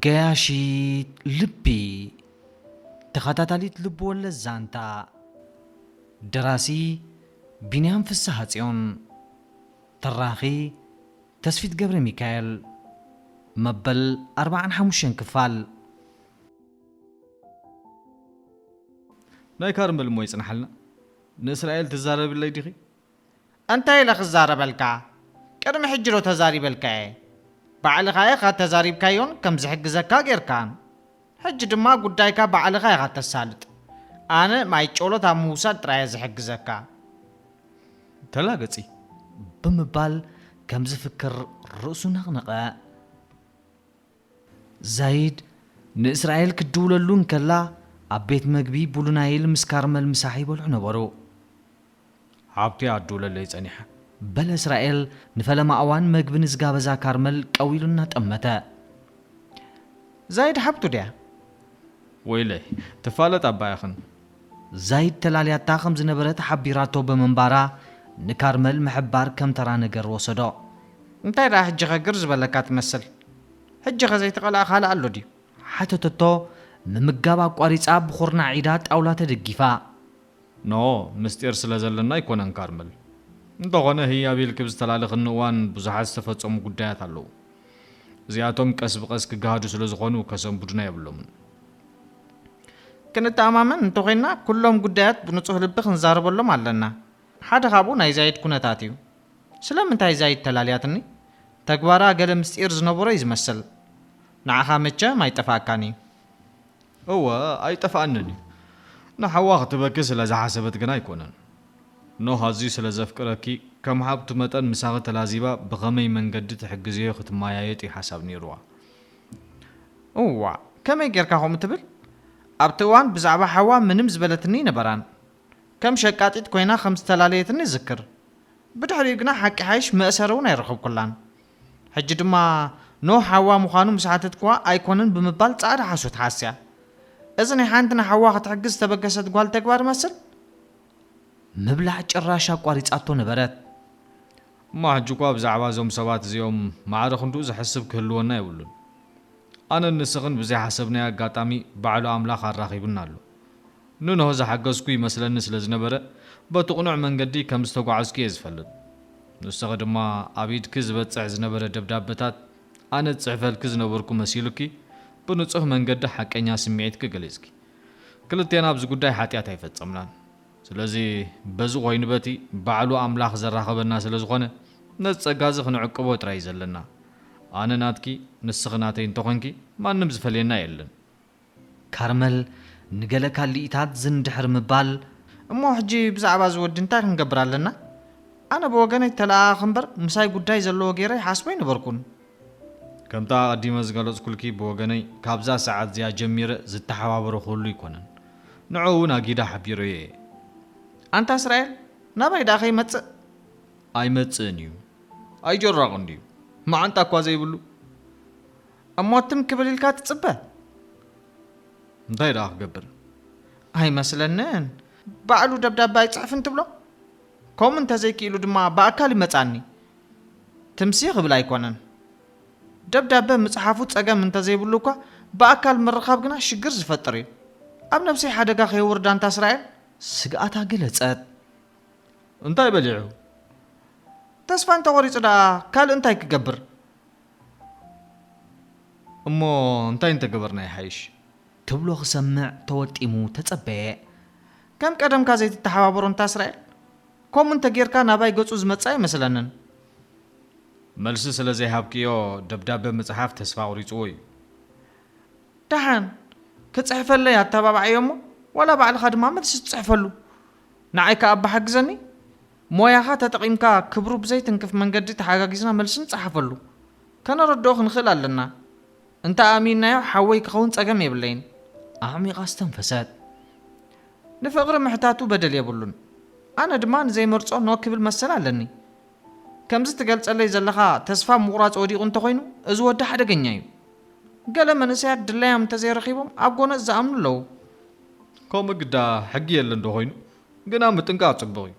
ገያሺት ልቢ፣ ተኸታታሊት ልብወለድ ዛንታ። ደራሲ ቢንያም ፍስሃጽዮን። ተራኺ ተስፊት ገብረ ሚካኤል። መበል ኣርባዓን ሓሙሽተን ክፋል። ናይ ካርመል እሞ ይጽንሓልና። ንእስራኤል ትዛረብለይ ዲኺ? እንታይ ኢለ ክዛረበልካ? ቅድሚ ሕጂ ዶ ተዛሪበልካ እየ? ባዕልኻ ኢኻ ተዛሪብካዮን ከም ዝሕግዘካ ጌርካን። ሕጂ ድማ ጉዳይካ ባዕልኻ ኢኻ ተሳልጥ። ኣነ ማይ ጨሎት ኣብ ምውሳድ ጥራይ እየ ዝሕግዘካ። ተላገጺ። ብምባል ከም ዝፍክር ርእሱ ነቕነቐ። ዛይድ ንእስራኤል ክትድውለሉ እንከላ፣ ኣብ ቤት መግቢ ቡሉናይል ምስ ካርመል ምሳሕ ይበልዑ ነበሩ። ሓብቲ ኣድውለለይ ጸኒሓ። በለ እስራኤል ንፈለማ እዋን መግቢ ንዝጋበዛ ካርመል ቀዊሉ እናጠመተ። ዛይድ ሓብቱ ድያ? ወይለይ፣ ትፋለጥ ኣባ ኢኽን። ዛይድ ተላልያታ ከም ዝነበረ ተሓቢራቶ ብምንባራ፣ ንካርመል ምሕባር ከም ተራ ነገር ወሰዶ። እንታይ ደኣ ሕጂ ኸ ግር ዝበለካ ትመስል? ሕጂ ኸ ዘይተቐልኣ ካልእ ኣሎ ድዩ? ሓተተቶ፣ ምምጋብ ኣቋሪጻ ብኹርናዕ ኢዳ ጣውላ ተደጊፋ። ኖ፣ ምስጢር ስለ ዘለና ኣይኮነን ካርመል። እንተኾነ ህያብ ኢልኪ ብዝተላለኽኒ እዋን ብዙሓት ዝተፈጸሙ ጉዳያት ኣለዉ። እዚኣቶም ቀስ ብቐስ ክገሃዱ ስለ ዝኾኑ ከሰንብዱና የብሎምን። ክንተኣማመን እንተኾይንና ኩሎም ጉዳያት ብንጹህ ልቢ ክንዛረበሎም ኣለና። ሓደ ካብኡ ናይ ዛይድ ኩነታት እዩ። ስለምንታይ ዛይድ ተላልያትኒ? ተግባራ ገለ ምስጢር ዝነበሮ እዩ ዝመስል። ንዓኻ መቸም ኣይጠፍኣካን እዩ። እወ፣ ኣይጠፍኣንን እዩ። ንሓዋ ክትበኪ ስለ ዝሓሰበት ግና ኣይኮነን። ኖህ ኣዝዩ ስለ ዘፍቅረኪ፣ ከም ሓብቱ መጠን ምሳኺ ተላዚባ ብኸመይ መንገዲ ትሕግዝዮ ክትመያየጥ እዩ ሓሳብ ነይርዋ። እዋእ፣ ከመይ ጌርካ ከምኡ ትብል? ኣብቲ እዋን ብዛዕባ ሓዋ ምንም ዝበለትኒ ኣይነበራን። ከም ሸቃጢት ኮይና ከም ዝተላለየትኒ እዝክር። ብድሕሪኡ ግና ሓቂ ሓይሽ መእሰሪ እውን ኣይረኸብኩላን። ሕጂ ድማ ኖህ ሓዋ ምዃኑ ምስ ሓተትክዋ ኣይኮነን ብምባል ጻዕዳ ሓሶት ሓስያ። እዚ ናይ ሓንቲ ንሓዋ ክትሕግዝ ዝተበገሰት ጓል ተግባር ይመስል? ምብላዕ ጭራሽ ኣቋሪጻቶ ነበረት። እሞ ሕጂ እኳ ብዛዕባ እዞም ሰባት እዚኦም ማዕረ ክንድኡ ዝሕስብ ክህልወና የብሉን። ኣነን ንስኽን ብዘይሓሰብናዮ ኣጋጣሚ ባዕሉ ኣምላኽ ኣራኺቡና ኣሎ። ንኖህ ዝሓገዝኩ ይመስለኒ ስለ ዝነበረ፣ በቲ ቅኑዕ መንገዲ ከም ዝተጓዓዝኩ እየ ዝፈልጥ። ንስኺ ድማ ኣብ ኢድኪ ዝበጽሕ ዝነበረ ደብዳበታት ኣነ ዝጽሕፈልኪ ዝነበርኩ መሲሉኪ፣ ብንጹህ መንገዲ ሓቀኛ ስምዒትኪ ገሊጽኪ። ክልቴና ኣብዚ ጉዳይ ሓጢኣት ኣይፈጸምናን። ስለዚ በዚ ኮይኑ በቲ ባዕሉ ኣምላኽ ዘራኸበና ስለ ዝኾነ፣ ነዚ ጸጋ እዚ ክንዕቅቦ ጥራይ እዩ ዘለና። ኣነ ናትኪ፣ ንስኺ ናተይ እንተኾንኪ፣ ማንም ዝፈልየና የለን። ካርመል ንገለ ካልኢታት ዝንድሕር ምባል። እሞ ሕጂ ብዛዕባ እዚ ወዲ እንታይ ክንገብር ኣለና? ኣነ ብወገነይ ተለኣኣኺ እምበር ምሳይ ጉዳይ ዘለዎ ገይረ ይሓስቦ ኣይነበርኩን። ከምታ ኣቐዲመ ዝገለጽኩልኪ ብወገነይ ካብዛ ሰዓት እዚኣ ጀሚረ ዝተሓባበረ ኩሉ ኣይኮነን። ንዕኡ እውን ኣጊዳ ሓቢረዮ እየ። ኣንታ እስራኤል ናባይ ደኣ ከይመጽእ? ኣይመጽእን እዩ። ኣይጀራቕን ድዩ? መዓንጣ እኳ ዘይብሉ። እሞ ትም ክብል ኢልካ ትጽበ? እንታይ ደኣ ክገብር? ኣይመስለንን። ባዕሉ ደብዳበ ኣይጽሕፍን ትብሎ? ከምኡ እንተዘይክኢሉ ድማ ብኣካል ይመጻኒ። ትምሲ ክብል ኣይኮነን። ደብዳበ ምጽሓፉ ጸገም እንተዘይብሉ እኳ ብኣካል ምርኻብ ግና ሽግር ዝፈጥር እዩ። ኣብ ነብሰይ ሓደጋ ከየውርዳ ኣንታ እስራኤል? ስግኣታ ገለጸት። እንታይ በሊዑ? ተስፋ እንተቖሪጹ ደኣ ካልእ እንታይ ክገብር? እሞ እንታይ እንተገበርና ይሓይሽ? ትብሎ ክሰምዕ ተወጢሙ ተጸበየ። ከም ቀደምካ ዘይትተሓባበሮ እንታ እስራኤል? ከምኡ እንተጌርካ ናባይ ገጹ ዝመጽእ ኣይመስለንን። መልሲ ስለ ዘይሃብክዮ ደብዳበ ምጽሓፍ ተስፋ ኣቑሪጽዎ እዩ። ደሓን ክጽሕፈለይ ኣተባባዕዮ እሞ ዋላ ባዕልኻ ድማ መልሲ ትጽሕፈሉ። ንዓይ ከኣ ኣባ ሓግዘኒ። ሞያኻ ተጠቒምካ ክብሩ ብዘይትንክፍ መንገዲ ተሓጋጊዝና መልሲ ንጽሓፈሉ። ከነረድኦ ክንኽእል ኣለና። እንተ ኣእሚንናዮ ሓወይ ክኸውን ጸገም የብለይን። ኣዕሚቓ ኣስተንፈሰት። ንፍቕሪ ምሕታቱ በደል የብሉን። ኣነ ድማ ንዘይመርጾ ኖ ክብል መሰል ኣለኒ። ከምዚ ትገልጸለይ ዘለኻ ተስፋ ምቑራጽ ወዲቑ እንተኾይኑ፣ እዚ ወዲ ሓደገኛ እዩ። ገለ መንእሰያት ድላዮም እንተዘይረኺቦም ኣብ ጎነጽ ዝኣምኑ ኣለዉ። ከምኡ ግዳ ሕጊ የለን ዶ ኾይኑ? ግና ምጥንቃቕ ጽቡቕ እዩ።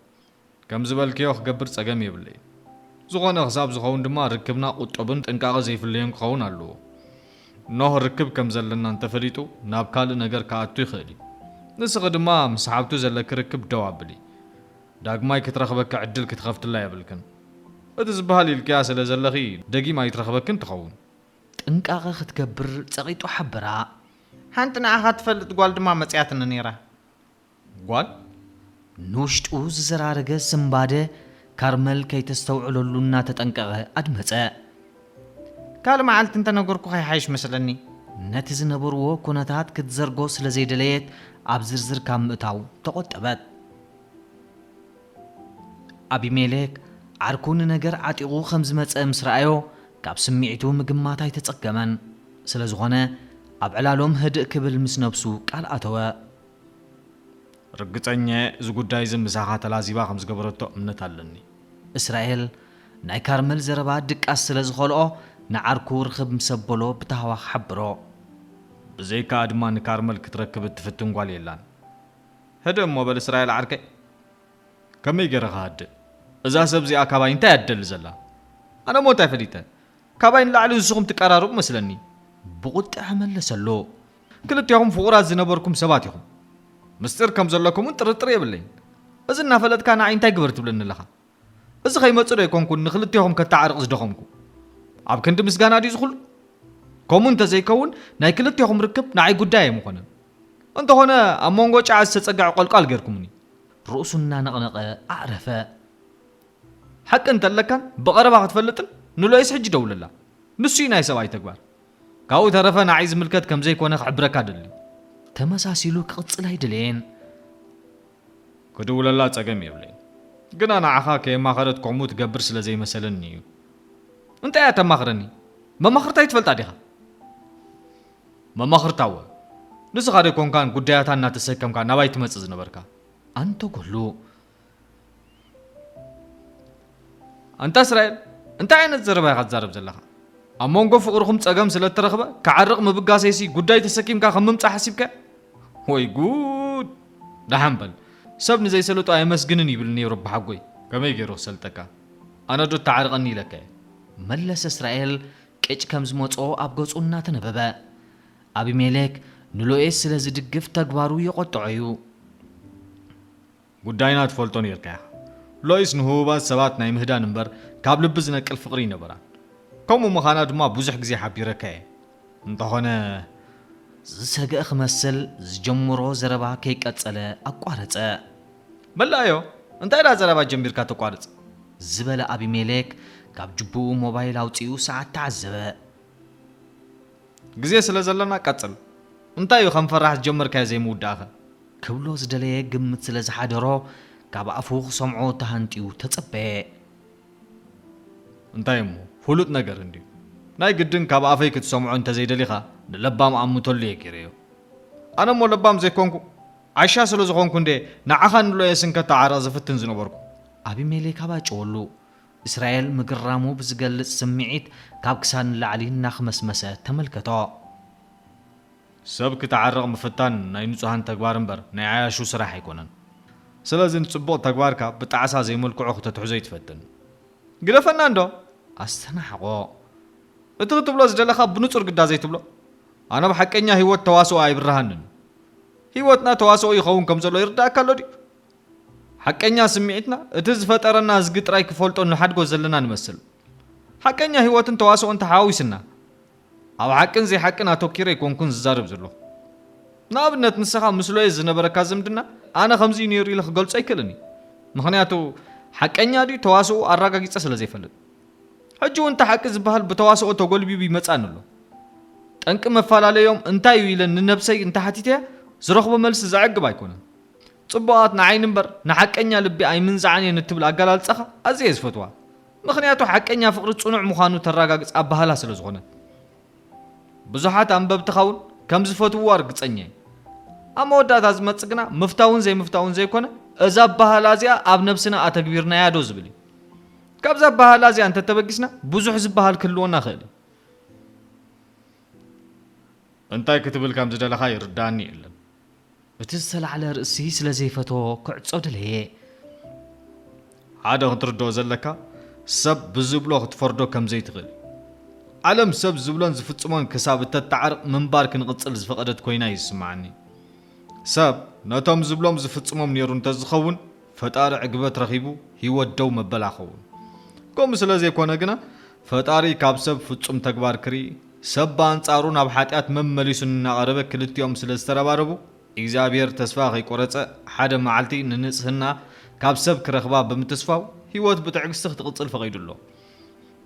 ከም ዝበልክዮ ክገብር ጸገም የብለይን። ዝኾነ ክሳብ ዝኸውን ድማ ርክብና ቁጡብን ጥንቃቐ ዘይፍለዮን ክኸውን ኣለዎ። ኖህ ርክብ ከም ዘለና እንተፈሊጡ ናብ ካልእ ነገር ክኣቱ ይኽእል እዩ። ንስኺ ድማ ምስ ሓብቱ ዘለኪ ርክብ ደው ኣብሊ። ዳግማይ ክትረኽበኪ ዕድል ክትኸፍትላ የብልክን። እቲ ዝበሃል ኢልክያ ስለ ዘለኺ ደጊም ኣይትረኽበክን ትኸውን። ጥንቃቐ ክትገብር ጸቒጡ ሓበራ። ሓንቲ ንዓኻ ትፈልጥ ጓል ድማ መጺኣትኒ ነይራ። ጓል? ንውሽጡ ዝዘራረገ ስንባደ ካርመል ከይተስተውዕለሉ እናተጠንቀቐ ኣድመጸ። ካልእ መዓልቲ እንተነገርኩኻ ይሓይሽ መስለኒ። ነቲ ዝነበርዎ ኩነታት ክትዘርጎ ስለ ዘይደለየት ኣብ ዝርዝር ካብ ምእታው ተቖጠበት። ኣቢሜሌክ ዓርኩ ንነገር ዓጢቑ ከም ዝመጸ ምስ ረኣዮ ካብ ስምዒቱ ምግማት ኣይተጸገመን። ስለ ዝኾነ ኣብ ዕላሎም ህድእ ክብል ምስ ነብሱ ቃል ኣተወ። ርግጸኛ እዚ ጉዳይ እዚ ምሳኻ ተላዚባ ከም ዝገበረቶ እምነት ኣለኒ። እስራኤል ናይ ካርመል ዘረባ ድቃስ ስለ ዝኸልኦ ንዓርኩ ርኽብ ምስ ኣበሎ ብታህዋኽ ሓብሮ። ብዘይካኣ ድማ ንካርመል ክትረክብ እትፍትን ጓል የላን። ህድእ እሞ በል እስራኤል ዓርከይ። ከመይ ገይረ ክሃድእ? እዛ ሰብ እዚኣ ካባይ እንታይ እያ ትደሊ ዘላ? ኣነ እሞ እንታይ ፈሊጠ? ካባይ ንላዕሊ ንስኹም ትቀራረቡ መስለኒ። ብቑጥዐ መለሰሉ። ክልቴኹም ፍቑራት ዝነበርኩም ሰባት ኢኹም። ምስጢር ከም ዘለኩም እውን ጥርጥር የብለይን። እዚ እናፈለጥካ ንዓይ እንታይ ግበር ትብለኒ ኣለኻ? እዚ ከይመጽእ ዶ ኣይኮንኩን ንክልቴኹም ከተዓርቕ ዝደኸምኩ? ኣብ ክንዲ ምስጋና ድዩ ዝኹሉ? ከምኡ እንተዘይከውን ናይ ክልቴኹም ርክብ ንዓይ ጉዳይ ኣይምኾነን። እንተኾነ ኣብ መንጎ ጨዓ ዝተጸግዐ ቆልቋል ጌርኩምኒ። ርእሱ እናነቕነቐ ኣዕረፈ። ሓቂ እንተለካን ብቐረባ ክትፈልጥን ንሎይስ ሕጂ ደውለላ። ንሱ እዩ ናይ ሰብኣይ ተግባር። ካብኡ ተረፈ ንዓይ ዝምልከት ከም ዘይኮነ ክሕብረካ ደሊ። ተመሳሲሉ ክቕጽል ኣይደለየን። ክድውለላ ጸገም የብለይን። ግና ንዓኻ ከየማኸረት ከምኡ ትገብር ስለ ዘይመሰለኒ እዩ። እንታይ እያ ተማኽረኒ? መማኽርታ ይትፈልጣ ዲኻ? መማኽርታወ ንስኻ ዶ ኮንካን ጉዳያታ እናተሰከምካ ናባይ ትመጽእ ዝነበርካ? ኣንተጎሉ። ኣንታ እስራኤል፣ እንታይ ዓይነት ዘረባ ኢኻ ትዛረብ ዘለኻ? ኣብ መንጎ ፍቕርኹም ጸገም ስለ እተረኽበ ክዓርቕ ምብጋሰይሲ ጉዳይ ተሰኪምካ ከም ምምጻእ ሓሲብካ? ወይ ጉድ! ደሓን በል። ሰብ ንዘይሰለጦ ኣየመስግንን ይብል ነይሩ ኣቦሓጎይ። ከመይ ገይሩ ክሰልጠካ? ኣነ ዶ እተዓርቐኒ ኢለካ እየ? መለሰ እስራኤል ቅጭ ከም ዝመጾ ኣብ ገጹ እናተነበበ። ኣቢሜሌክ ንሎኤስ ስለ ዝድግፍ ተግባሩ የቖጥዖ እዩ። ጉዳይና ትፈልጦ ነይርካ ኢኻ። ሎይስ ንህቡባት ሰባት ናይ ምህዳን እምበር ካብ ልቢ ዝነቅል ፍቕሪ ይነበራን። ከምኡ ምዃና ድማ ብዙሕ ግዜ ሓቢረካ እየ። እንተኾነ ዝሰግአ ክመስል ዝጀመሮ ዘረባ ከይቀጸለ ኣቋረጸ። መላእዮ፣ እንታይ ደኣ ዘረባ ጀሚርካ ተቋርጽ? ዝበለ ኣቢሜሌክ ካብ ጅቡኡ ሞባይል ኣውጺኡ ሰዓት ተዓዘበ። ግዜ ስለ ዘለና ቀጽል። እንታይ እዩ ከም ፈራሕ ዝጀመርካዮ ዘይምውዳእኸ? ክብሎ ዝደለየ ግምት ስለ ዝሓደሮ ካብ ኣፉ ክሰምዖ ተሃንጥዩ ተጸበየ። እንታይ እሞ ፍሉጥ ነገር እንድዩ። ናይ ግድን ካብ ኣፈይ ክትሰምዖ እንተዘይደሊኻ ንለባም ኣምተሉ እየ ገይረዮ። ኣነ እሞ ለባም ዘይኮንኩ ዓሻ ስለ ዝኾንኩ እንደ ንዓኻ ንሎየስን ከተዓርቕ ዝፍትን ዝነበርኩ። ኣቢሜሌክ ኣባጨወሉ። እስራኤል ምግራሙ ብዝገልጽ ስምዒት ካብ ክሳድ ንላዕሊ እናኽመስመሰ ተመልከቶ። ሰብ ክትዓርቕ ምፍታን ናይ ንጹሃን ተግባር እምበር ናይ ዓያሹ ስራሕ ኣይኮነን። ስለዚ ንጽቡቕ ተግባርካ ብጣዕሳ ዘይመልክዑ ክተትሕዞ ይትፈትን። ግደፈና እንዶ። ኣስተናሕቖ። እቲ ክትብሎ ዝደለኻ ብንጹር ግዳ ዘይትብሎ? ኣነ ብሓቀኛ ህይወት ተዋስኦ ኣይብርሃንን። ህይወትና ተዋስኦ ይኸውን ከም ዘሎ ይርዳእካ ኣሎ ድዩ? ሓቀኛ ስምዒትና እቲ ዝፈጠረና እዝጊ ጥራይ ክፈልጦ ንሓድጎ ዘለና ንመስል። ሓቀኛ ህይወትን ተዋስኦን ተሓዋዊስና ኣብ ሓቅን ዘይሓቅን ኣተኪረ ኣይኮንኩን ዝዛረብ ዘለኹ። ንኣብነት ንስኻ ምስ ሎየስ ዝነበረካ ዝምድና ኣነ ከምዚ እዩ ነይሩ ኢለ ክገልጾ ኣይክእልን እየ። ምኽንያቱ ሓቀኛ ድዩ ተዋስኦ ኣረጋጊጸ ስለ ዘይፈልጥ። ሕጂ እውን እቲ ሓቂ ዝበሃል ብተዋስኦ ተጎልቢቡ ይመጽኣኒ ኣሎ። ጠንቂ መፈላለዮም እንታይ እዩ ኢለ ንነብሰይ እንተሓቲተያ ዝረኽቦ መልሲ ዘዕግብ ኣይኮነን። ጽቡቓት ንዓይኒ እምበር ንሓቀኛ ልቢ ኣይምንዝዓን እየን እትብል ኣገላልጻኻ ኣዝየ እየ ዝፈትዋ። ምኽንያቱ ሓቀኛ ፍቕሪ ጽኑዕ ምዃኑ ተረጋግጽ ኣበሃህላ ስለ ዝኾነት። ብዙሓት ኣንበብትኻ እውን ከም ዝፈትውዋ ርግጸኛ እየ። ኣብ መወዳእታ ዝመጽእ ግና ምፍታውን ዘይምፍታውን ዘይኮነ እዛ ኣበሃህላ እዚኣ ኣብ ነብስና ኣተግቢርናያ ዶ ዝብል እዩ። ካብዛ ኣበሃህላ እዚኣ እንተተበጊስና ብዙሕ ዝበሃል ክህልወና ይኽእል እዩ። እንታይ ክትብል ከም ዝደለኻ ይርዳእኒ የለን። እቲ ዝተላዕለ ርእሲ ስለ ዘይፈተዎ ክዕጾ ደለየ። ሓደ ክትርድኦ ዘለካ ሰብ ብዝብሎ ክትፈርዶ ከም ዘይትኽእል። ዓለም ሰብ ዝብሎን ዝፍጽሞን ክሳብ እተተዓርቕ ምንባር ክንቕጽል ዝፈቐደት ኮይና እዩ ዝስምዓኒ። ሰብ ነቶም ዝብሎም ዝፍጽሞም ነይሩ እንተዝኸውን፣ ፈጣሪ ዕግበት ረኺቡ ህይወት ደው መበላ ኸውን። ከምኡ ስለ ዘይኮነ ግና፣ ፈጣሪ ካብ ሰብ ፍጹም ተግባር ክርኢ፣ ሰብ ብኣንጻሩ ናብ ሓጢኣት መመሊሱ እናቐረበ ክልቲኦም ስለ ዝተረባረቡ፣ እግዚኣብሔር ተስፋ ከይቆረጸ ሓደ መዓልቲ ንንጽህና ካብ ሰብ ክረኽባ ብምትስፋው ህይወት ብትዕግስቲ ክትቕጽል ፈቒዱ ኣሎ።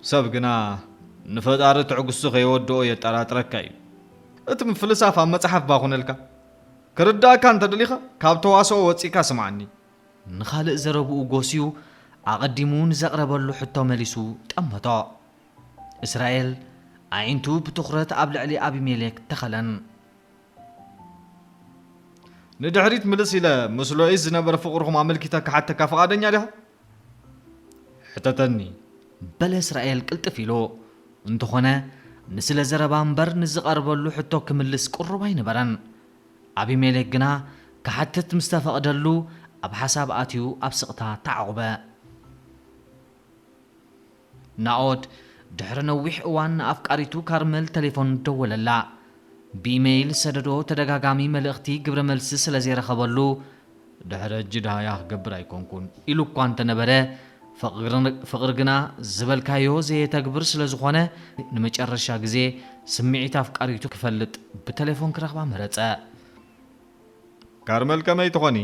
ሰብ ግና ንፈጣሪ ትዕግስቱ ከየወድኦ የጠራጥረካ እዩ። እቲ ምፍልሳፍ ኣብ መጽሓፍ ባኹነልካ። ክርዳእካ እንተደሊኻ ካብ ተዋስኦ ወጺእካ ስምዓኒ። ንኻልእ ዘረብኡ ጎስዩ ኣቐዲሙ ንዘቕረበሉ ሕቶ መሊሱ ጠመቶ። እስራኤል ኣዒንቱ ብትኹረት ኣብ ልዕሊ ኣቢሜሌክ ተኸለን። ንድሕሪት ምልስ ኢለ ምስ ሎኢስ ዝነበረ ፍቕርኹም ኣመልኪተ ክሓተካ ፍቓደኛ ዲኻ? ሕተተኒ። በለ እስራኤል ቅልጥፍ ኢሉ። እንተኾነ ንስለ ዘረባ እምበር ንዝቐርበሉ ሕቶ ክምልስ ቅሩብ ኣይነበረን። ኣቢሜሌክ ግና ክሓትት ምስ ተፈቕደሉ ኣብ ሓሳብ ኣትዩ ኣብ ስቕታ ተዓቑበ። ናኦድ ድሕሪ ነዊሕ እዋን ንኣፍቃሪቱ ካርመል ተሌፎን ደወለላ። ብኢሜይል ሰደዶ ተደጋጋሚ መልእኽቲ ግብረ መልሲ ስለ ዘይረኸበሉ፣ ድሕሪ ሕጂ ደሃያ ክገብር ኣይኮንኩን ኢሉ እኳ እንተነበረ፣ ፍቕሪ ግና ዝበልካዮ ዘየተግብር ስለ ዝኾነ፣ ንመጨረሻ ግዜ ስምዒት ኣፍቃሪቱ ክፈልጥ ብተሌፎን ክረኽባ መረጸ። ካርመል ከመይ ትኾኒ?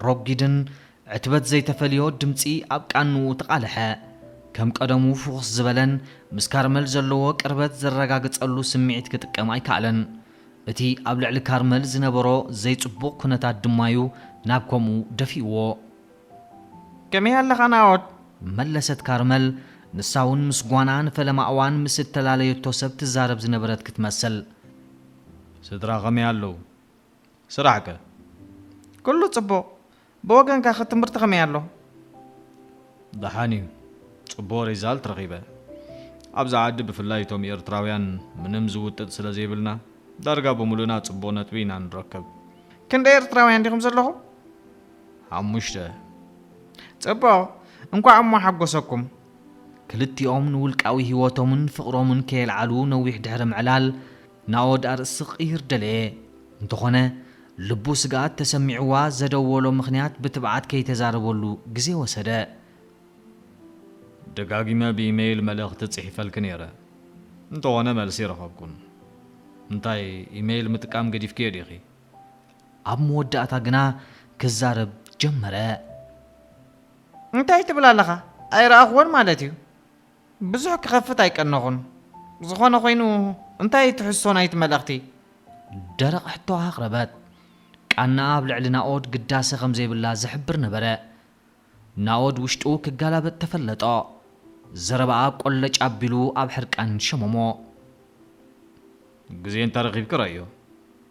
ረጒድን ዕትበት ዘይተፈልዮ ድምጺ ኣብ ቃንኡ ተቓልሐ። ከም ቀደሙ ፍኹስ ዝበለን ምስ ካርመል ዘለዎ ቅርበት ዘረጋግጸሉ ስምዒት ክጥቀም ኣይከኣለን። እቲ ኣብ ልዕሊ ካርመል ዝነበሮ ዘይጽቡቕ ኩነታት ድማ'ዩ ናብ ከምኡ ደፊእዎ። ከመይ ኣለኻ ናኦድ? መለሰት ካርመል፣ ንሳ እውን ምስ ጓና ንፈለማ እዋን ምስ እተላለየቶ ሰብ ትዛረብ ዝነበረት ክትመስል። ስድራ ከመይ ኣለዉ? ስራሕከ? ኩሉ ጽቡቕ። ብወገንካኸ ትምህርቲ ከመይ ኣሎ? ደሓን እዩ። ጽቡቕ ሪዛልት ረኺበ። ኣብዚ ዓዲ ብፍላይ እቶም ኤርትራውያን ምንም ዝውጥጥ ስለ ዘይብልና ዳርጋ ብምሉእና ጽቡቕ ነጥቢ ኢና ንረክብ። ክንደይ ኤርትራውያን ዲኹም ዘለኹም? ሓሙሽተ። ጽቡቕ። እንኳዕ እሞ ሓጎሰኩም። ክልቲኦም ንውልቃዊ ህይወቶምን ፍቕሮምን ከየልዓሉ ነዊሕ ድሕሪ ምዕላል፣ ናኦድ ኣርእስቲ ክቕይር ደለየ። እንተኾነ፣ ልቡ ስግኣት ተሰሚዕዋ ዘደወሎ ምኽንያት ብትብዓት ከይተዛረበሉ ግዜ ወሰደ። ደጋጊመ ብኢሜይል መልእኽቲ ጽሒፈልኪ ነይረ። እንተኾነ መልሲ ረኸብኩን። እንታይ ኢሜይል ምጥቃም ገዲፍክዮ ዲኺ? ኣብ መወዳእታ ግና ክዛረብ ጀመረ። እንታይ ትብል ኣለኻ? ኣይረኣኽዎን ማለት እዩ። ብዙሕ ክኸፍት ኣይቀነኹን። ዝኾነ ኮይኑ፣ እንታይ እዩ ትሕዝቶ ናይቲ መልእኽቲ? ደረቕ ሕቶ ኣቕረበት። ቃና ኣብ ልዕሊ ናኦድ ግዳሰ ከም ዘይብላ ዝሕብር ነበረ። ናኦድ ውሽጡ ክጋላበጥ ተፈለጦ። ዘረባኣ ቆለጭ ኣቢሉ ኣብ ሕርቃን ሸመሞ። ግዜ እንተረኺብኪ ረእዮ።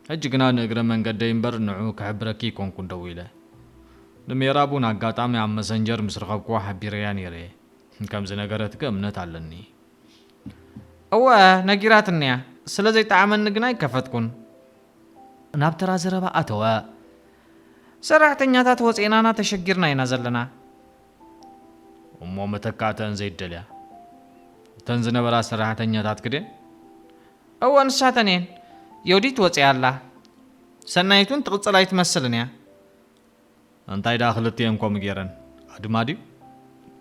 ሕጂ ግና ንእግረ መንገደይ እምበር ንዑ ክሕብረኪ ኣይኮንኩን ደዊለ። ንሜራብ እውን ኣጋጣሚ ኣብ መሰንጀር ምስ ረኸብክዋ ሓቢረያ ነይረ እየ። ከም ዝነገረትኪ እምነት ኣለኒ። እወ፣ ነጊራትኒ እያ። ስለ ዘይጠዓመኒ ግና ኣይከፈትኩን። ናብ ተራ ዘረባ ኣተወ። ሰራሕተኛታት ወፂእናና ተሸጊርና ኢና ዘለና። እሞ መተካእተአን ዘይደልያ? እተን ዝነበራ ሰራሕተኛታትኪ ድየን? እወ፣ ንሳተን እየን። ዮዲት ወፂኣ ኣላ። ሰናይት እውን ትቕፅል ኣይትመስልን እያ። እንታይ ደኣ ክልቲኤን ከምኡ ገይረን? ኣድማ ድዩ?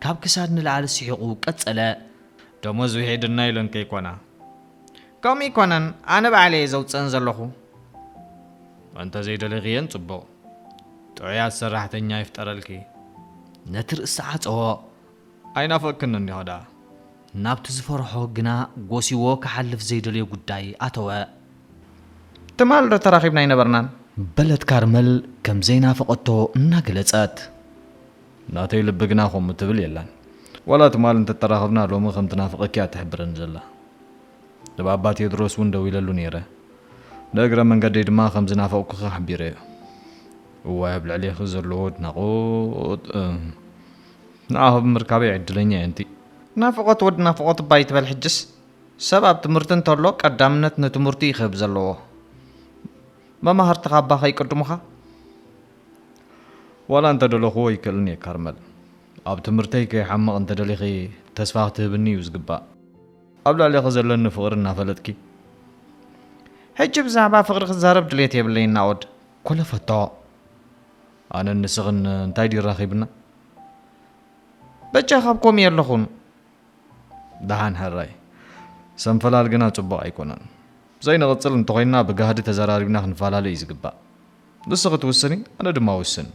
ካብ ክሳድ ንላዕሊ ስሒቑ ቀጸለ። ደሞዝ ውሒድና ኢለን ከይኮና። ከምኡ ኣይኮነን፣ ኣነ ባዕለይ እየ ዘውጽአን ዘለኹ። እንተ ዘይደለኽየን ጽቡቕ። ጥዑያት ሰራሕተኛ ይፍጠረልኪ። ነቲ ርእሲ ዓጸዎ። ኣይናፈቅክን እንዲኻ ደኣ? ናብቲ ዝፈርሖ ግና ጎሲዎ ክሓልፍ ዘይደልዮ ጉዳይ ኣተወ። ትማል ዶ ተራኺብና ኣይነበርናን? በለት ካርመል ከም ዘይናፈቐቶ እናገለጸት። ናተይ ልቢ ግና ከምኡ ትብል የላን። ዋላ ትማል እንተተራኸብና ሎሚ ከም ትናፍቐኪ እያ ትሕብረኒ ዘላ። ንባባ ቴድሮስ እውን ደዊለሉ ነይረ። ንእግረ መንገደይ ድማ ከም ዝናፈቕኩኺ ሓቢረዮ። እዋይ ኣብ ልዕሌኺ ዘለዎ ኣድናቖት፣ እ፣ ንዓኺ ብምርካበይ ዕድለኛ እየ ኣንቲ። ናፍቖት ወዲ ናፍቖት እባ ኣይትበል ሕጅስ። ሰብ ኣብ ትምህርቲ እንተሎ ቀዳምነት ንትምህርቱ እዩ ክህብ ዘለዎ። መማህርትኻ እባ ከይቅድሙኻ? ዋላ እንተደለኹዎ ኣይክእልን እየ ካርመል። ኣብ ትምህርተይ ከይሓምቕ እንተደሊኺ ተስፋ ክትህብኒ እዩ ዝግባእ። ኣብ ልዕሌኺ ዘለኒ ፍቕሪ እናፈለጥኪ። ሕጂ ብዛዕባ ፍቕሪ ክዛረብ ድሌት የብለይን ናኦድ። ኮለፈቶ። ኣነን ንስኽን እንታይ ድዩ ኣራኺብና? በጃ ካብ ከምኡ የለኹን። ደሓን ሕራይ። ሰንፈላል ግና ጽቡቕ ኣይኮነን። ዘይንቕጽል እንተኾይንና ብጋህዲ ተዘራሪብና ክንፈላለ እዩ ዝግባእ። ንስኺ ትውስኒ፣ ኣነ ድማ እውስን።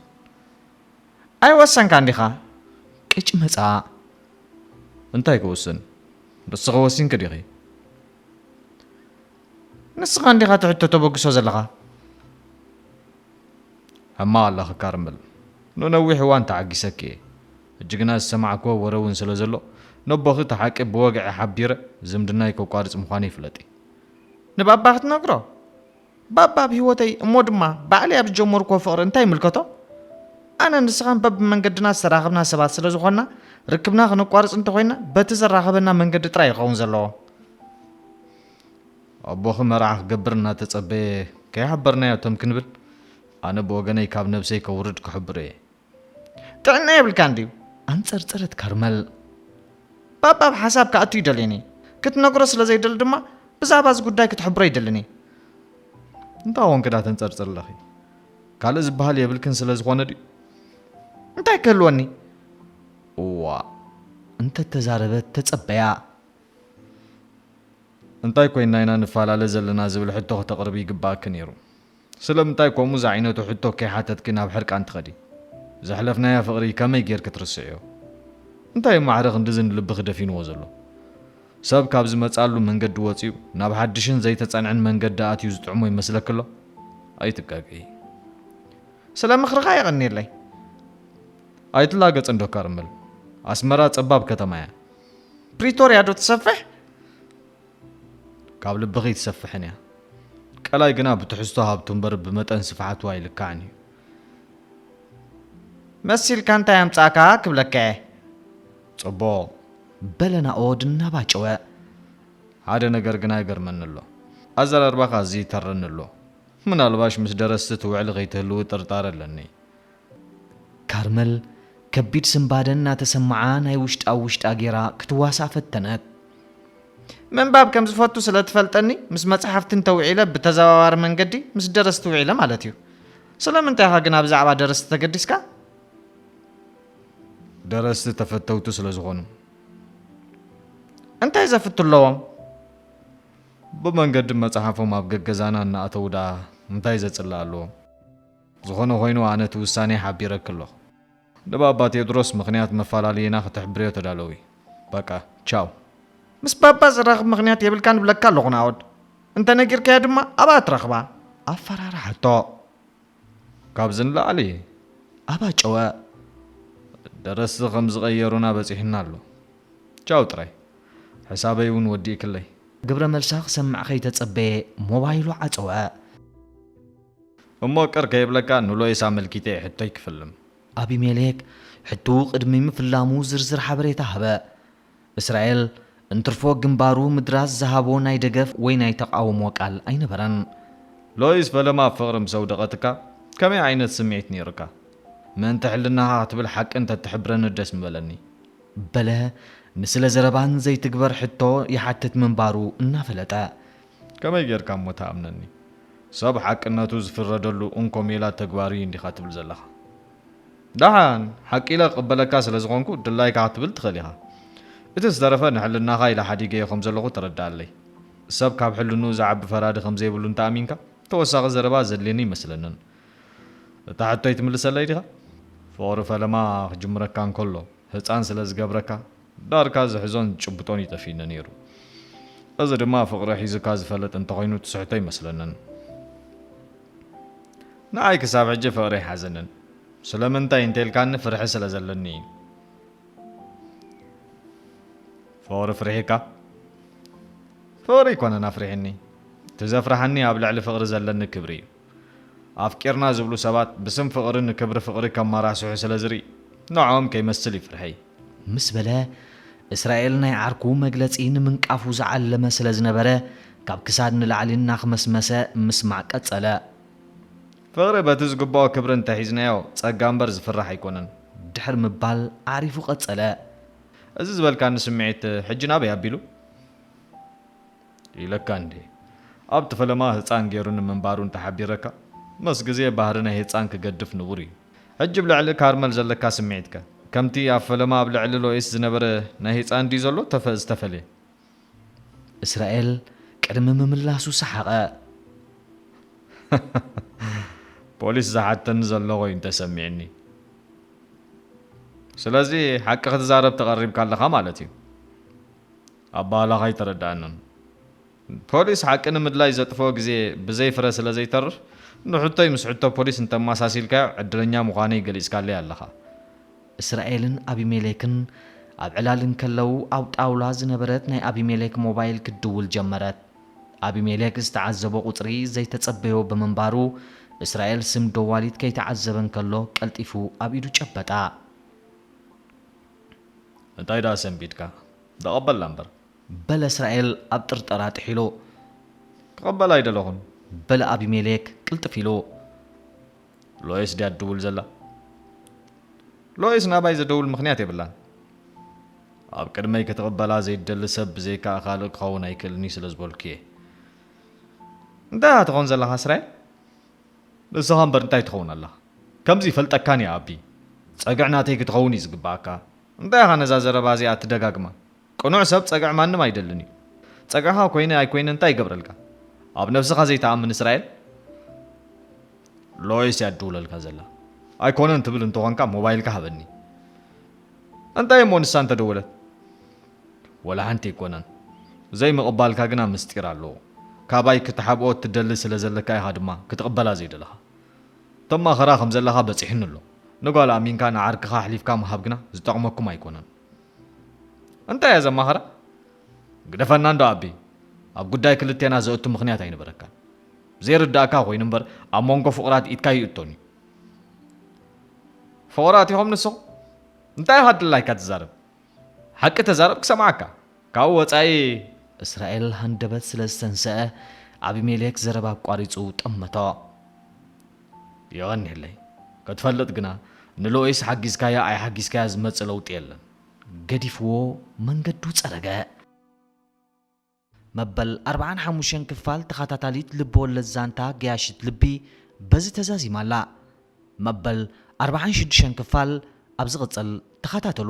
ኣይወሰንካን ዲኻ? ቅጭ መጻ። እንታይ ክውስን? ንስኺ ወሲንኪ ዲኺ? ንስኻ እንዲኻ እቲ ሕቶ ተበግሶ ዘለኻ። ሕማቕ ኣለኺ ካርመል። ንነዊሕ እዋን ተዓጊሰኪ እየ። ሕጂ ግና ዝሰማዕክዎ ወረ እውን ስለ ዘሎ፣ ነቦኺ እቲ ሓቂ ብወግዒ ሓቢረ ዝምድናይ ከቋርጽ ምዃነይ ፍለጢ። ንባባ ክትነግሮ? ባባ ኣብ ህይወተይ እሞ ድማ ባዕለይ ኣብ ዝጀመርክዎ ፍቕሪ እንታይ ይምልከቶ? ኣነ ንስኻን በብመንገድና ዝተራኸብና ሰባት ስለ ዝኾንና፣ ርክብና ከነቋርጽ እንተኾይንና በቲ ዘራኸበና መንገዲ ጥራይ ይኸውን ዘለዎ። ኣቦኺ መርዓ ክገብር እናተጸበየ ከይሓበርናዮ ተም ክንብል፣ ኣነ ብወገነይ ካብ ነብሰይ ከውርድ ክሕብሮ እየ። ጥዕና የብልካን ድዩ? ኣንጸርጸረት ካርመል። ባባ ኣብ ሓሳብ ክኣቱ ኣይደልይን እየ። ክትነግሮ ስለ ዘይደሊ ድማ ብዛዕባ እዚ ጉዳይ ክትሕብሮ ኣይደልን እየ። እንታይ ኮንኪ ደኣ ተንጸርጽሪ ኣለኺ? ካልእ ዝበሃል የብልክን ስለ ዝኾነ ድዩ? እንታይ ክህልወኒ? እዋ፣ እንተ ተዛረበት ተጸበያ። እንታይ ኮይንና ኢና ንፈላለ ዘለና ዝብል ሕቶ ከተቕርቢ ይግባኣኪ ነይሩ። ስለምንታይ ከምኡ ዝዓይነቱ ሕቶ ከይሓተትኪ ናብ ሕርቃን ትኸዲ? ዘሕለፍናዮ ፍቕሪ ከመይ ጌርኪ ትርስዕዮ? እንታይ እዩ ማዕረ ክንድዚ ንልብኺ ደፊንዎ ዘሎ? ሰብ ካብ ዝመጽኣሉ መንገዲ ወጺኡ ናብ ሓድሽን ዘይተጸንዐን መንገዲ ኣትዩ ዝጥዕሞ ይመስለኪ ኣሎ? ኣይትጋገዪ። ስለ ምኽርኻ የቐንየለይ። ኣይትላገጽ እንዶ ካርመል። ኣስመራ ጸባብ ከተማ እያ። ፕሪቶርያ ዶ ትሰፍሕ? ካብ ልብኺ ኣይትሰፍሕን እያ። ቀላይ ግና ብትሕዝቶ ሃብቱ እምበር ብመጠን ስፍሓቱ ኣይልካዕን እዩ። መሲልካ እንታይ ኣምጻእካ ክብለካ እየ። ጽቡቕ። በለ ናኦድ እናባጨወ። ሓደ ነገር ግና ይገርመኒ ኣሎ። ኣዘራርባኻ እዚ ይተረኒ ኣሎ። ምናልባሽ ምስ ደረስቲ ትውዕሊ ከይትህልዊ ጥርጣረ ኣለኒ። ካርመል ከቢድ ስንባደ እናተሰምዓ ናይ ውሽጣ ውሽጣ ጌራ ክትዋሳእ ፈተነት። ምንባብ ከም ዝፈቱ ስለ ትፈልጠኒ ምስ መጽሓፍቲ እንተውዒለ ብተዘዋዋሪ መንገዲ ምስ ደረስቲ ውዒለ ማለት እዩ። ስለምንታይ ኢኻ ግና ብዛዕባ ደረስቲ ተገዲስካ? ደረስቲ ተፈተውቲ ስለ ዝኾኑ። እንታይ ዘፍቱ ኣለዎም? ብመንገዲ መጽሓፎም ኣብ ገገዛና እናኣተዉ ደኣ እንታይ ዘጽልእ ኣለዎም? ዝኾነ ኮይኑ ኣነ እቲ ውሳኔ ሓቢረኪ ኣለኹ። ንባባ ቴድሮስ ምኽንያት መፈላለይና ከተሕብርዮ ተዳለዊ። በቃ፣ ቻው። ምስ ባባ ዘራኽብ ምኽንያት የብልካን እብለካ ኣለኹ ናኦድ። እንተ ነጊርካዮ ድማ ኣብኣ ትረኽባ። ኣፈራርሓቶ። ካብዚ ንላዕሊ? ኣባጨወ። ደረስቲ ከም ዝቐየሩና በጺሑና ኣሎ። ቻው ጥራይ። ሕሳበይ እውን ወዲእክለይ። ግብረ መልሳ ክሰምዕ ከይተጸበየ ሞባይሉ ዓጸወ። እሞ ቅር ከይብለካ ንሎይስ ኣመልኪተ እየ ሕቶይ ክፍልም። ኣቢሜሌክ ሕቶኡ ቅድሚ ምፍላሙ ዝርዝር ሓበሬታ ሃበ። እስራኤል እንትርፎ ግንባሩ ምድራስ ዝሃቦ ናይ ደገፍ ወይ ናይ ተቓውሞ ቃል ኣይነበረን። ሎይስ ፈለማ ኣብ ፍቕሪ ምስ ኣውደቐትካ ከመይ ዓይነት ስምዒት ነይሩካ? ምእንቲ ሕልናኻ ክትብል ሓቂ እንተትሕብረኒ ደስ ምበለኒ። በለ ንስለ ዘረባን ዘይትግበር ሕቶ ይሓትት ምንባሩ እናፈለጠ። ከመይ ጌርካ እሞ ትኣምነኒ? ሰብ ሓቅነቱ ዝፍረደሉ እንኮ ሜላ ተግባሪ እንዲኻ ትብል ዘለኻ። ደሓን፣ ሓቂ ኢለ ክቕበለካ ስለ ዝኾንኩ ድላይካ ክትብል ትኽእል ኢኻ። እቲ ዝተረፈ ንሕልናኻ ኢለ ሓዲገዮ ከም ዘለኹ ተረድኣለይ። ሰብ ካብ ሕልንኡ ዝዓቢ ፈራዲ ከም ዘይብሉ እንተኣሚንካ፣ ተወሳኺ ዘረባ ዘድልየኒ ኣይመስለንን። እታ ሕቶይ ትምልሰለይ ዲኻ? ፍቕሪ ፈለማ ክጅምረካ እንከሎ፣ ህጻን ስለ ዝገብረካ፣ ዳርካ ዝሕዞን ዝጭብጦን ይጠፊእኒ ነይሩ። እዚ ድማ ፍቕሪ ሒዙካ ዝፈልጥ እንተኾይኑ ትስሕቶ ኣይመስለንን። ንዓይ ክሳብ ሕጂ ፍቕሪ ኣይሓዘንን። ስለምንታይ እንተኢልካኒ ፍርሒ ስለ ዘለኒ እዩ። ፍቕሪ ፍርሒካ? ፍቕሪ ኣይኮነን ኣፍሪሕኒ። እቲ ዘፍርሓኒ ኣብ ልዕሊ ፍቕሪ ዘለኒ ክብሪ እዩ። ኣፍቂርና ዝብሉ ሰባት ብስም ፍቕሪ ንክብሪ ፍቕሪ ከማራስሑ ስለ ዝርኢ፣ ንዕኦም ከይመስል እዩ ፍርሐይ። ምስ በለ፣ እስራኤል ናይ ዓርኩ መግለጺ ንምንቃፉ ዝዓለመ ስለ ዝነበረ፣ ካብ ክሳድ ንላዕሊ እናኽመስመሰ ምስማዕ ቀጸለ። ፍቕሪ በቲ ዝግብኦ ክብሪ እንተሒዝናዮ፣ ጸጋ እምበር ዝፍራሕ ኣይኮነን። ድሕሪ ምባል ኣዕሪፉ ቀጸለ። እዚ ዝበልካኒ ስምዒት ሕጂ ናበይ ኣቢሉ? ኢለካ እንዴ? ኣብቲ ፈለማ ህፃን ገይሩ ንምንባሩ እንተሓቢረካ፣ መስ ግዜ ባህሪ ናይ ህፃን ክገድፍ ንቡር እዩ። ሕጂ ብልዕሊ ካርመል ዘለካ ስምዒትከ? ከምቲ ኣብ ፈለማ ኣብ ልዕሊ ሎይስ ዝነበረ ናይ ህፃን ድዩ ዘሎ ተፈ-፣ ዝተፈልየ? እስራኤል ቅድሚ ምምላሱ ሰሓቐ። ፖሊስ ዝሓተኒ ዘሎ ኮይኑ ተሰሚዕኒ። ስለዚ ሓቂ ክትዛረብ ተቐሪብካ ኣለኻ ማለት እዩ። ኣባህላኻ ኣይተረዳኣንን። ፖሊስ ሓቂ ንምድላይ ዘጥፍኦ ግዜ ብዘይ ፍረ ስለ ዘይተርፍ፣ ንሕቶይ ምስ ሕቶ ፖሊስ እንተመሳሲልካዮ ዕድለኛ ምዃነይ ገሊጽካለይ ኣለኻ። እስራኤልን ኣቢሜሌክን ኣብ ዕላል እንከለዉ፣ ኣብ ጣውላ ዝነበረት ናይ ኣቢሜሌክ ሞባይል ክትድውል ጀመረት። ኣቢሜሌክ ዝተዓዘቦ ቁጽሪ ዘይተጸበዮ ብምንባሩ፣ እስራኤል ስም ደዋሊት ከይተዓዘበ እንከሎ ቀልጢፉ ኣብ ኢዱ ጨበጣ። እንታይ ደኣ ሰንቢድካ? ተቐበላ እምበር። በለ እስራኤል ኣብ ጥርጠራ ጥሒሉ። ክቐበላ ኣይደለኹን። በለ ኣቢሜሌክ ቅልጥፍ ኢሉ። ሎይስ ድያ ትድውል ዘላ? ሎይስ ናባይ ዘደውል ምኽንያት የብላን። ኣብ ቅድመይ ክትቕበላ ዘይደሊ ሰብ ብዘይካ ካልእ ክኸውን ኣይክእልን እዩ ስለ ዝበልኩ እየ። እንታይ ኢኻ ትኸውን ዘለኻ እስራኤል? ንስኻ እምበር እንታይ ትኸውን ኣለኻ? ከምዚ ይፈልጠካን እየ ኣቢ። ጸግዒ ናተይ ክትኸውን እዩ ዝግብኣካ። እንታይ ኢኻ ነዛ ዘረባ እዚኣ ትደጋግማ? ቅኑዕ ሰብ ጸግዒ ማንም ኣይደልን እዩ። ጸግዕኻ ኮይነ ኣይኮይነ እንታይ ይገብረልካ? ኣብ ነብስኻ ዘይትኣምን እስራኤል? ሎይስ እያ ትድውለልካ ዘላ። ኣይኮነን ትብል እንተኾንካ ሞባይልካ ሃበኒ። እንታይ እሞ ንሳ እንተደወለት? ወላ ሓንቲ ኣይኮነን። ዘይምቕባልካ ግና ምስጢር ኣለዎ። ካባይ ክትሓብኦ እትደሊ ስለ ዘለካ ኢኻ ድማ ክትቕበላ ዘይደለኻ። ተማኸራ ከም ዘለኻ በጺሕኒ ኣሎ። ንጓል ኣሚንካ ንዓርክኻ ኣሕሊፍካ ምሃብ ግና ዝጠቕመኩም ኣይኮነን። እንታይ እያ ዘማኸራ? ግደፈና እንዶ ኣቢ። ኣብ ጉዳይ ክልቴና ዘእቱ ምኽንያት ኣይነበረካን። ዘይርዳእካ ኮይኑ እምበር ኣብ መንጎ ፍቑራት ኢድካ ይእቶን እዩ። ፍቑራት ኢኹም ንስኹም? እንታይ ኢኻ ድላይካ ትዛረብ? ሓቂ ተዛረብ ክሰምዓካ። ካብኡ ወጻኢ እስራኤል ሃንደበት ስለ ዝተንስአ ኣቢሜሌክ ዘረባ ኣቋሪጹ ጠመቶ። የቐንየለይ። ክትፈልጥ ግና ንሎይስ ሓጊዝካያ ኣይሓጊዝካያ ዝመጽእ ለውጢ የለን። ገዲፍዎ መንገዱ ጸረገ። መበል ኣርብዓን ሓሙሽተን ክፋል ተኸታታሊት ልቢ ወለድ ዛንታ ገያሽት ልቢ በዚ ተዛዚማ ኣላ። መበል ኣርብዓን ሽዱሽተን ክፋል ኣብ ዝቕጽል ተኸታተሉ።